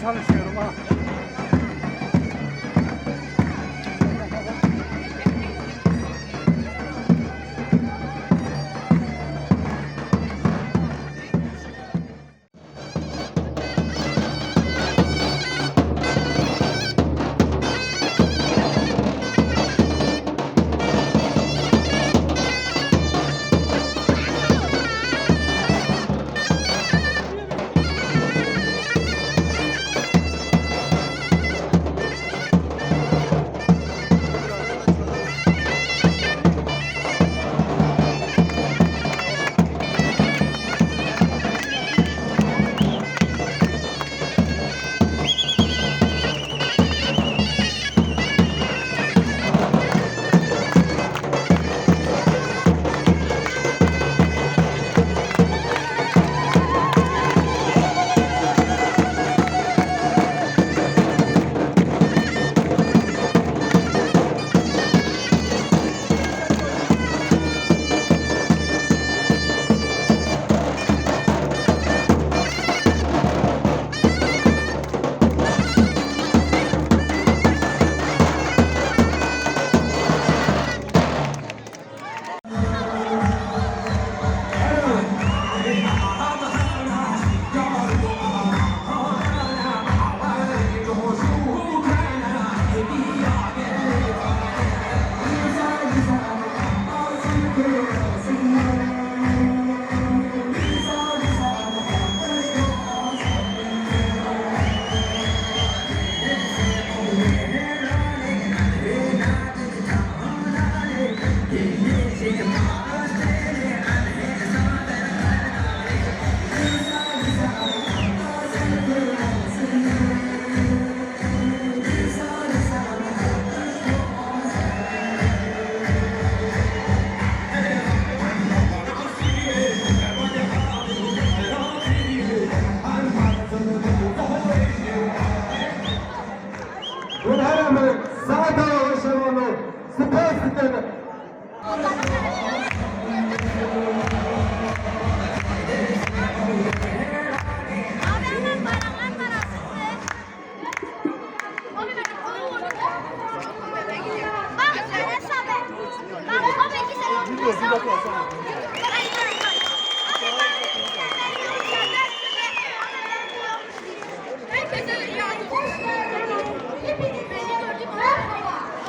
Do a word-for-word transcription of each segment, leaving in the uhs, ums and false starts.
Çalışıyorum ha. Hûn her heme saeta xo weş vano. Spas dikeme.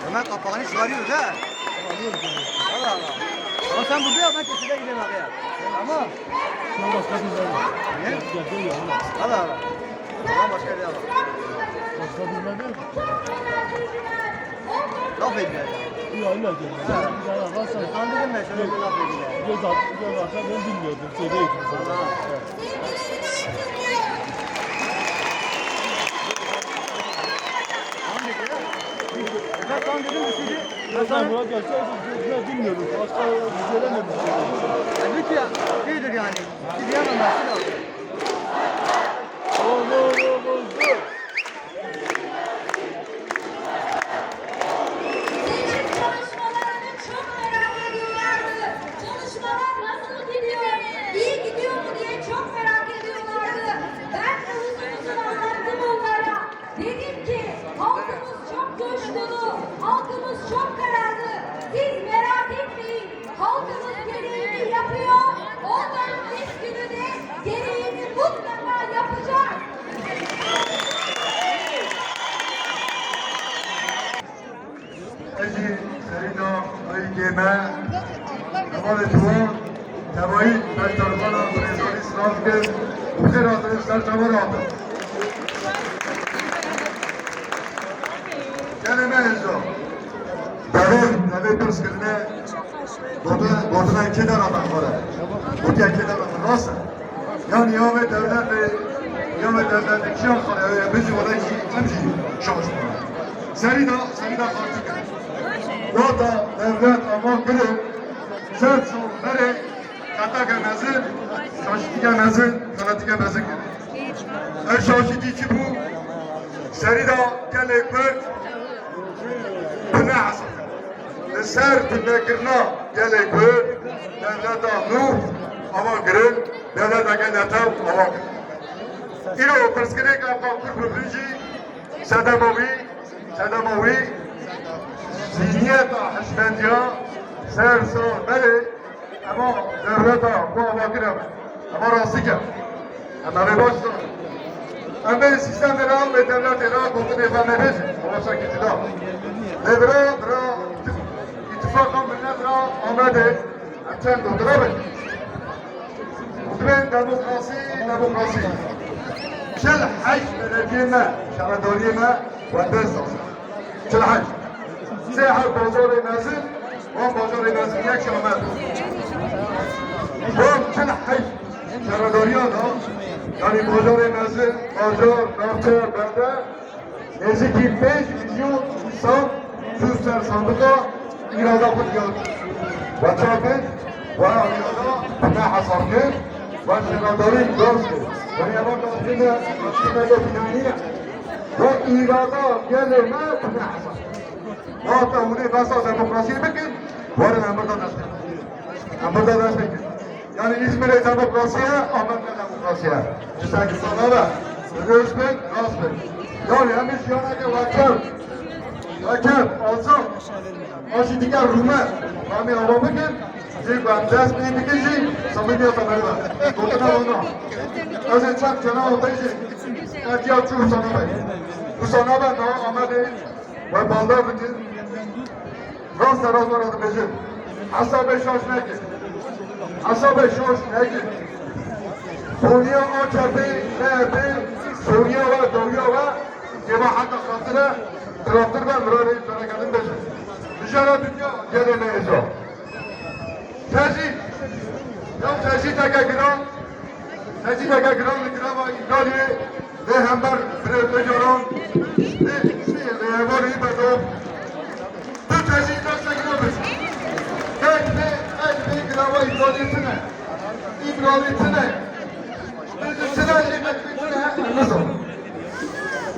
Ömer, kapağını çıkarıyoruz ha. Allah Allah. Ama sen burada yap, ben köşede gideyim abi ya. Tamam. Sen başka bir yer. Ne? Gel, gel, gel. Allah Allah. Tamam, başka bir yer var. Başka bir yer değil. Laf ediyor. Yok, illa gel. Ha. Bir daha yaparsan. Sen dedim ben şöyle bir laf edeyim. Göz at, göz at. Ben bilmiyordum. Şeydeydim. Allah. Evet. Ben sana dedim bir şey. Ben sana... Murat Yaşar, ben bilmiyorum. Başka bir şey demedim. Halbuki ya, şeydir yani. Bir diyemem ben, silah. Ol, ol, ol, ol, dur. Senin çalışmalarını çok merak ediyorlardı. Çalışmalar nasıl gidiyor, iyi gidiyor mu diye çok merak ediyorlardı. Ben de uzun uzun anlattım onlara. Dedim ki halkımız çok coşkulu, halkımız çok kararlı. Siz merak etmeyin, halkımız gereğini yapıyor. On dört Mayıs günü de gereğini mutlaka yapacak. Ez jî serî da ayî gême. Hevalê to tevayî beşdarxana birêzanî silav kir û xêr hatin ser çaver hatin. Gelê me ez o. Devê, devê pirs kirine. Gotina, gotina kê de radan xo re. Gotiya kê de radan rast e. Yanî ya ve devlet ve ya ve devlet kîya xo re ya, biz orada ki em jî şaş. Serî da, serî da parti kir. Wata devlet ama kiri. Ser sol vere katake mezin, şaşitike mezin, kanatike mezin kir. Ev şaşitî çi bû? Serî da gelê Kurd. Bine hesab. Li ser tundekirina gelê Kurd, dewleta nû ava kirin, dewleta ke netew ava kirin. Îro pirsgirêka xo kurr bibin jî, sedema wî, sedema wî zînîyeta hişmendîya ser ser belê, ema dewleta xo ava kir ema. Ema rastî ke. Ema rê baş da. Em bên sîstemê ra ve dewletê ra gotinê xo mebêjin. Ama şekî cuda. Lê bira, bira, îtifaqa millet ra Amedê. Em çend gotina bin. Dibên demokrasî, demokrasî. Çil heşt beledîyê me, şaredarîyê me wendest a. Çil heşt. Sê heb bajarê mezin, wan bajarê mezin yek şamer. Wan çil heşt şaredarîyan a, yanî bajarê mezin, bajar, navçe, belde, nêzîkî pênc milyon însan zû ser sandiqa îrada xo dîyar kir. Wa ça kir? Wa îrada tine hesab kir. Wa şaredarî gaz kir. Yanî eva gazkirine, gazkirine de bînayî nîye. Wa îrada gelê me tine hesab kir. Wexta hûnê behsa demokrasîyê bikin, werin em birda dest pê. Em birda dest pê. Yanî Îzmîrê demokrasî ye, Amed de demokrasî ye. Çi sengî sana be, roj bin, rast bin. Yanî hemî jiyaneke weker, weker, azad, a jî dîge rûme, hemî ava bikin, jî ben dest pê bikin jî, samîmîyeta meriva. Gotina wana. Ez ê çend kena ava jî, etiya çû sana be. Bu sana be, na Amedê, we baldar bikin. Rast rast ora dibêjin. Hesabê şaş nekin. Hesabê şaş nekin. Sonya A K P, M H P, Sonya ve Dawya ve kêma heta xatire traktor ve mirarê terekedin bêjin. Dijara dinya gelê me êza. Tecrîd. Ya tecrîdeke giran. Tecrîdeke giran li girava Îmraliyê. Lê hember birê Ocalan, lê, lê, lê hevalî bedo. Tu tecî dest giran bî. Tek lê, tek lê girava Îmralî tine. Îmralî tine. Bizi tine, lê tek lê tine, nizo.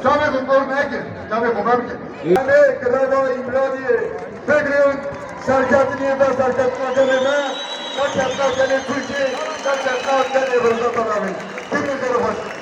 Çavê xo kor neke, çavê xo mebike. Yanî girava Îmralî, pegreyon, serketinî ve serketina gelê me, serketina gelê Tirkî, serketina gelê Rojhilata Navîn. Tüm üzeri hoş.